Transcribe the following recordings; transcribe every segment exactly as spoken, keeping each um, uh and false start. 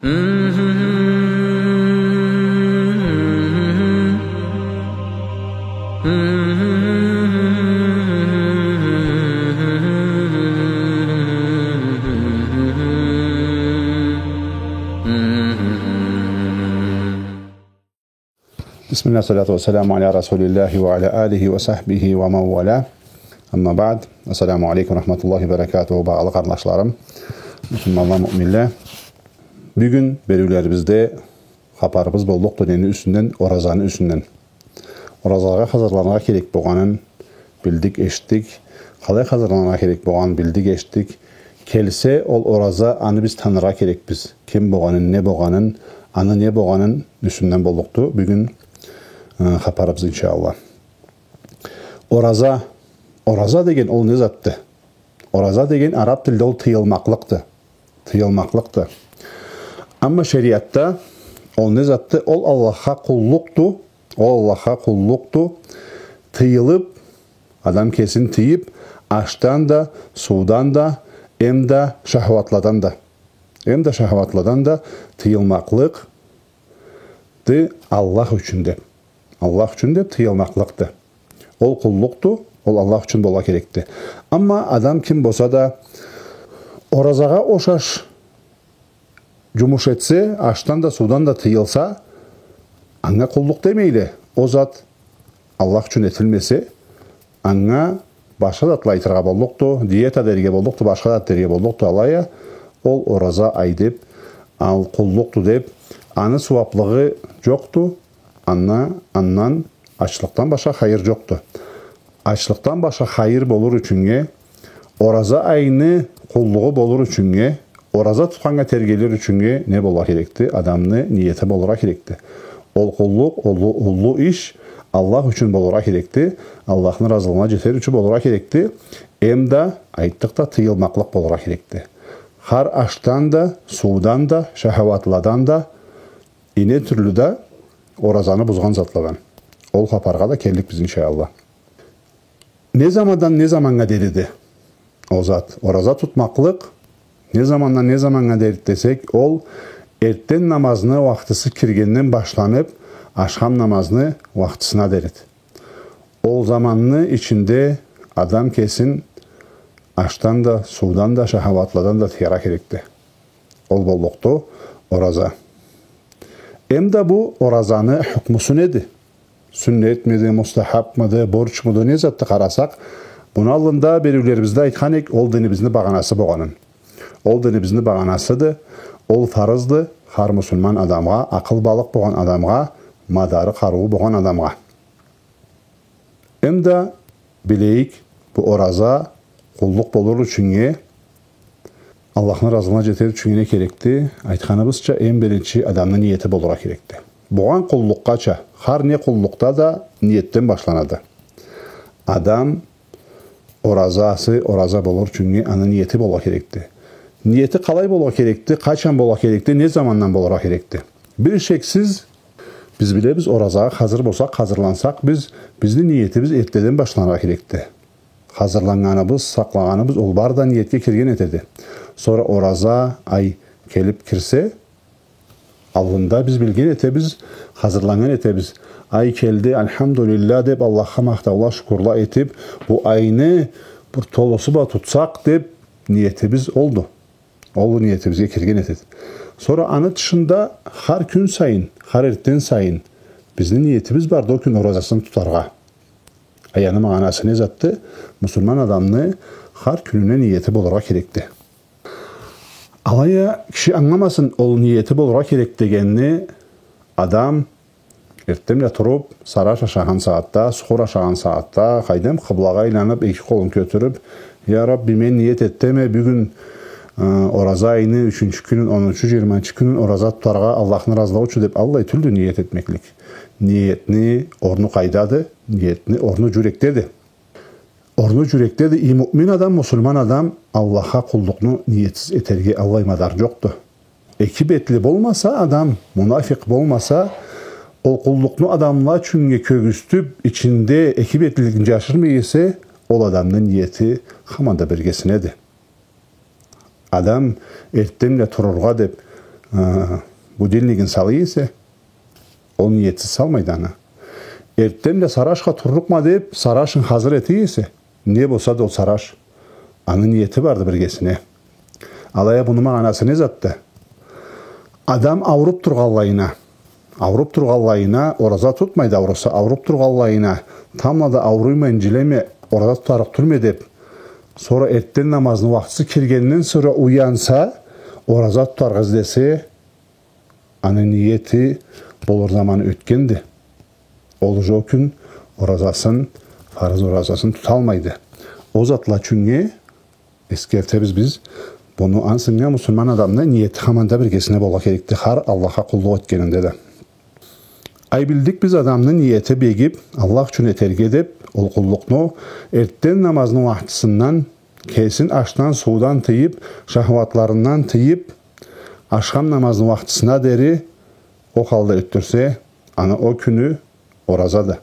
بسم الله، الصلاة والسلام على رسول الله وعلى آله وصحبه ومن والاه. أما بعد. السلام عليكم ورحمة الله وبركاته. Багъалы къарнашларым, муслиманла, муъминле. Бюгюн бериулерибизде хапарыбыз боллукъду нени юсюнден? Оразаны юсюнден. Оразагъа хазырланыргъа керек болгъанын билдик, эшитдик. Къалай хазырланыргъа керек болгъанын билдик, эшитдик. Келсе ол ораза, аны биз таныргъа керекбиз. Ким болгъанын, не болгъанын, аны не болгъанын юсюнден боллукъду бюгюн, э, хапарыбыз, иншаАллах. Ораза, ораза деген ол не затды? Ораза деген араб тилде ол тыйылмакълыкъды. Тыйылмакълыкъды. Амма шериатда ол не затды? Ол Аллахха къуллукъду. Ол Аллахха къуллукъду. Тыйылып, адам кесин тыйып, ашдан да, суудан да, эм да шахватладан да. Эм да шахватладан да тыйылмакълыкъды Аллах ючюн деп. Аллах ючюн деп тыйылмакълыкъды. Ол къуллукъду, ол Аллах ючюн болургъа керекди. Амма адам ким болса да оразагъа ошаш джумуш этсе, ашдан да, суудан да тыйылса, анга къуллукъ демейле. Ол зат Аллах ючюн этилмесе, анга башха затла айтыргъа боллукъду, диета дерге боллукъду, башха зат дерге боллукъду. Алай а ол ораза ай деп, ал къуллукъду деп, аны сууаплыгъы джокъду, анна, андан ачлыкъдан башха хайыр джокъду. Ачлыкъдан башха хайыр болур ючюннге, ораза айны къуллугъу болур ючюннге, ораза тутханнга тергелир ючюннге не болургъа керекди? Адамны ниети болургъа керекди. Ол къуллукъ, ол уллу иш Аллах ючюн болургъа керекди. Аллахны разылыгъына джетер ючюн болургъа керекди. Эм да, айтдыкъ да, тыйылмакълыкъ болургъа керекди. Хар ашдан да, суудан да, шахауатладан да, и не тюрлю да оразаны бузгъан затладан. Ол хапаргъа да келликбиз, иншаАллах. Не замандан не заманнга дериди ол зат? Ораза тутмакълыкъ не замандан не заманнга дериди десек, ол эртден намазны уахтысы киргенден башланып, ашхам намазны уахтысына дериди. Ол заманны ичинде адам кесин ашдан да, суудан да, шахауатладан да тыяргъа керекди. Ол боллукъду ораза. Эм да бу оразаны хукмусу неди? Сюннетмиди, мустахабмыды, борчмуду, не затды къарасакъ, муну аллында бериулерибизде айтхан эк, ол динибизни багъанасы болгъанын. Ол динибизни багъанасыды, ол фарызды хар муслиман адамгъа, акъыл балыкъ болгъан адамгъа, мадары къарыуу болгъан адамгъа. Эм да билейик, бу ораза къуллукъ болур ючюннге, Аллахны разылыгъына джетер ючюннге не керекди? Айтханыбызча, эм биринчи адамны ниети болургъа керекди. Богъан къуллукъгъача, хар не къуллукъда да ниетден башланады. Адам оразасы, ораза болур ючюннге аны ниети болургъа керекди. Ниети къалай болургъа керекди, къачан болургъа керекди, не замандан болургъа керекди? Бир шексиз, биз билебиз, оразагъа хазыр болсакъ, хазырлансакъ, биз, бизни ниетибиз эртдеден башланыргъа керекди. Хазырланнганыбыз, сакълагъаныбыз, ол бары да ниетге кирген этеди. Сора ораза ай келип кирсе, аллында биз билген этебиз, хазырланнган этебиз. Ай келди, альхамдулиллях деп, Аллахха махтаула, шукурла этип, бу айны бир толусу бла тутсакъ деп, ниетибиз олду. Ол ниетибизге кирген этеди. Сора аны тышында хар кюн сайын, хар эртден сайын бизни ниетибиз барды ол кюн оразасын тутаргъа. Ай, аны магъанасы не затды? Муслиман адамны хар кюнюне ниети болургъа керекди. Алай а киши ангыламасын, ол ниети болургъа керек дегенни, адам эртденбла туруп, сахар ашагъан сагъатда, сухур ашагъан сагъатда, къайдам, къыблагъа айланып, эки къолун кётюрюп, «Я Рабби, мен ниет этеме, бюгюн, э, ораза айны ючюнчю кюнюн, онунчу, джыйырманчы кюнюн ораза тутаргъа Аллахны разылыгъы ючюн», — деп, аллай тюлдю ниет этмеклик. Ниетни орну къайдады? Ниетни орну джюрекдеди. Орну джюрекдеди. И муъмин адам, муслиман адам Аллахха къуллукъну ниетсиз этерге аллай мадар джокъду. Эки бетли болмаса адам, мунафикъ болмаса, ол къуллукъну адамла ючюннге кёргюзтюп, ичинде эки бетлилигин джашырмай эсе, ол адамны ниети хаманда биргесинеди. Адам эртденбла турургъа деп, э, будильнигин салый эсе, ол ниетсиз салмайды аны. Эртденбла сарашха турлукъма деп, сарашын хазыр этий эсе, не болса да ол сараш, аны ниети барды биргесине. Алай а муну магъанасы не затды? Адам ауруп тургъанлайына, ауруп тургъанлайына ораза тутмайды, ауруса, ауруп тургъанлайына, тамбла да ауруйма, инджилеме, ораза тутарыкъ тюлме деп, сора эртден намазны уахтысы киргенден сора уянса, ораза тутаргъа излесе, аны ниети болур заманы ётгенди. Ол уже ол кюн оразасын, фарыз оразасын туталмайды. Ол затла ючюннге эсгертебиз биз. Буну ансы а муслиман адамны ниети хаманда биргесине болургъа керекди, хар Аллахха къуллукъ этгенинде да. Ай, билдик биз адамны ниети бегип, Аллах ючюн этерге деп, ол къуллукъну эртден намазны уахтысындан, кесин ашдан, суудан тыйып, шахватларындан тыйып, ашхам намазны уахтысына дери ол халда ётдюрсе, аны ол кюню оразады.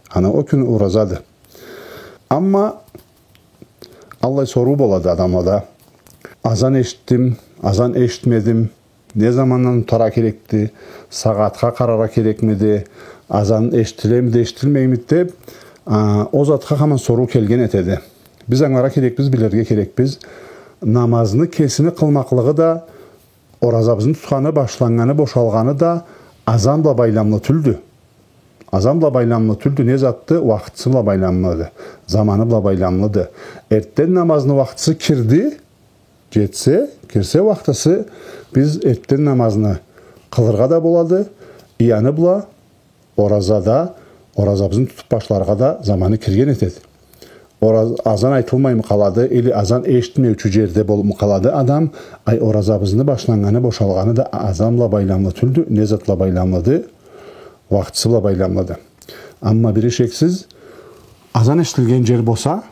Аны ол кюню оразады. Амма аллай соруу болады адамлада. Азан эшитдим, азан эшитмедим, не замандан тутаргъа керекди, сагъатха къараргъа керекмиди, азан эшитилемиди, эшитилмеймиди деп, а, ол затха хаман соруу келген этеди. Биз ангыларгъа керекбиз, билирге керекбиз. Намазны кесини къылмакълыгъы да, оразабызны тутханы, башланнганы, бошалгъаны да азан бла байламлы тюлдю. Азан бла байламлы тюлдю, не затды? Уахтысы бла байламлыды, заманы бла байламлыды. Эртден намазны уахтысы кирди, жетсе, кирсе уахтысы, биз эртден намазны къылыргъа да болады, и аны бла оразада, оразабызны тутуп башларгъа да заманы кирген этеди. Ораз-, азан айтылмаймы къалады, или азан эшитмеучю жерде болупму къалады адам, ай, оразабызны башланнганы, бошалгъаны да азан бла байламлы тюлдю, не зат бла байламлыды, уахтысы бла байламлыды. Амма бир ишексиз, азан эшитилген жер болса,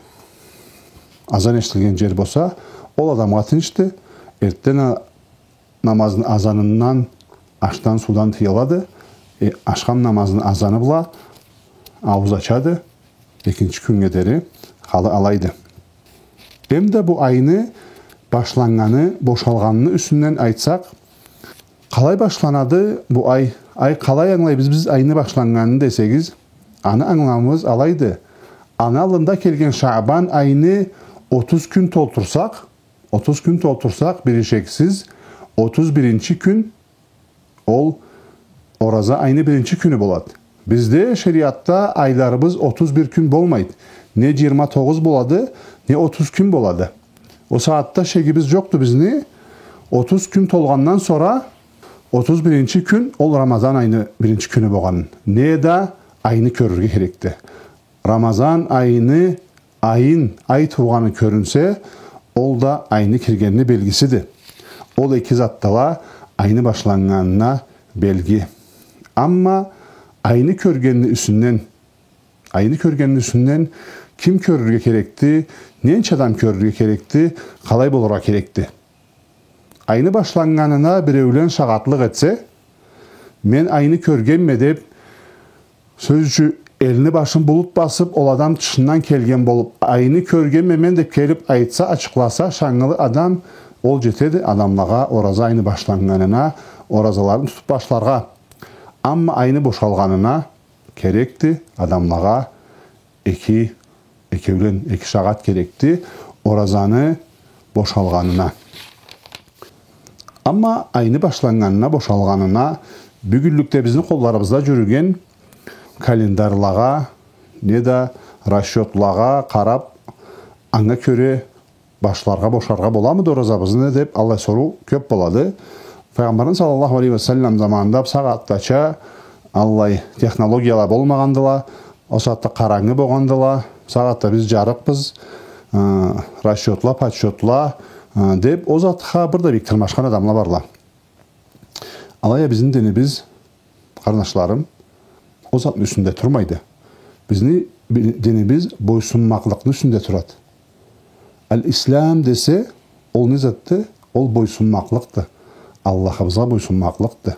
азан эшитилген жер болса, ол адамгъа тынчды, эртден а-, намазны азанындан ашдан, суудан тыйылады, э, ашхам намазны азаны бла аууз ачады, экинчи кюннге дери халы алайды. Эм да бу айны башланнганы, бошалгъаныны юсюнден айтсакъ, къалай башланады бу ай? Ай, къалай ангылайбыз биз айны башланнганыны десегиз, аны ангыламыбыз алайды. Аны аллында келген Шаъбан айны отуз кюн толтурсакъ, отуз кюн толтурсакъ, бир ишексиз, отуз биринчи кюн ол ораза айны биринчи кюню болады. Бизде шериатда айларыбыз отуз бир кюн болмайды. Не жыйырма тогъуз болады, не отуз кюн болады. Ол сагъатда шегибиз жокъду бизни. Отуз кюн толгъандан сора отуз биринчи кюн ол Рамазан айны биринчи кюню болгъан. Не да айны кёрюрге керекди. Рамазан айны айын, ай туугъаны кёрюнсе, ол да айны киргенини белгисиди. Ол эки затдыла айны башланнганына белги. Амма айны кёргенини юсюнден, айны кёргенини юсюнден ким кёрюрге керекди, ненча адам кёрюрге керекди, къалай болургъа керекди? Айны башланнганына биреулен шагъатлыкъ этсе, мен айны кёргенме деп, сёз ючюн, элни башын булут басып, ол адам тышындан келген болуп, айны кёргенме мен деп келип айтса, ачыкъласа, шангылы адам, ол жетеди адамлагъа ораза айны башланнганына, оразаларын тутуп башларгъа. Амма айны бошалгъанына керекди адамлагъа эки, экеулен, эки шагъат керекди оразаны бошалгъанына. Амма айны башланнганына, бошалгъанына, бюгюнлюкде бизни къолларыбызда жюрюген календарьлагъа, не да расчётлагъа къарап, анга кёре башларгъа, бошаргъа боламыды оразабызны деп, аллай соруу кёп болады. Файгъамбарны саллаллаху алейхи ва саллам заманында бусагъатдача аллай технологияла болмагъандыла, ол сагъатда къарангы болгъандыла, бусагъатда биз жарыкъбыз, э, расчётла, подсчётла, э, деп, ол затха бир да бек тырмашхан адамла барла. Алай а бизни динибиз, къарнашларым, ол затны юсюнде турмайды. Бизни би-, динибиз бойсунмакълыкъны юсюнде турады. Аль-Ислам десе, ол не затды? Ол бойсунмакълыкъды. Аллахыбызгъа бойсунмакълыкъды.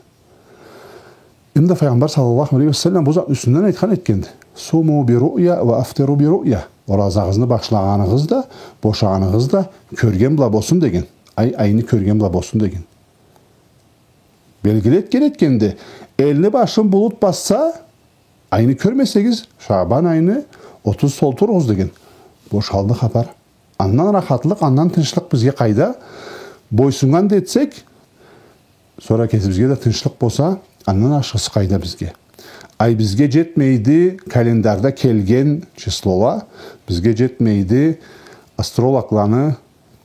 Эм да Файгъамбар саллаллаху алейхи ва саллам бу затны юсюнден айтхан этгенди. «Суму би руъя ва афтиру би руъя». Оразагъызны башлагъаныгъыз да, бошагъаныгъыз да кёрген бла болсун деген. Ай, айны кёрген бла болсун деген. Белгили этген этгенди. Элни башын булут басса, айны кёрмесегиз, Шабан айны отуз толтуругъуз деген. Бошалды хапар. Андан рахатлыкъ, андан тынчлыкъ бизге къайда? Бойсуннган да этсек, сора кесибизге да тынчлыкъ болса, андан ашхысы къайда бизге? Ай бизге жетмейди, календарда келген числола, бизге жетмейди, астрологланы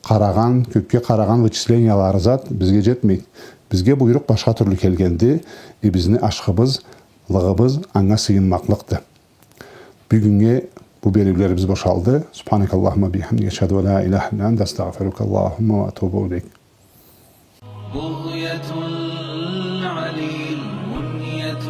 къарагъан, кёкге къарагъан вычислениялары зат бизге жетмейди. Бизге буйрукъ башха тюрлю келгенди, и бизни ашхыбыз, лыгъыбыз анга сыйынмакълыкъды. Бюгюннге бу бериулерибиз бошалды. سبحانك اللهم وبحمدك، أشهد أن لا إله إلا أنت، أستغفرك اللهم وأتوب إليك. بغية العلي منية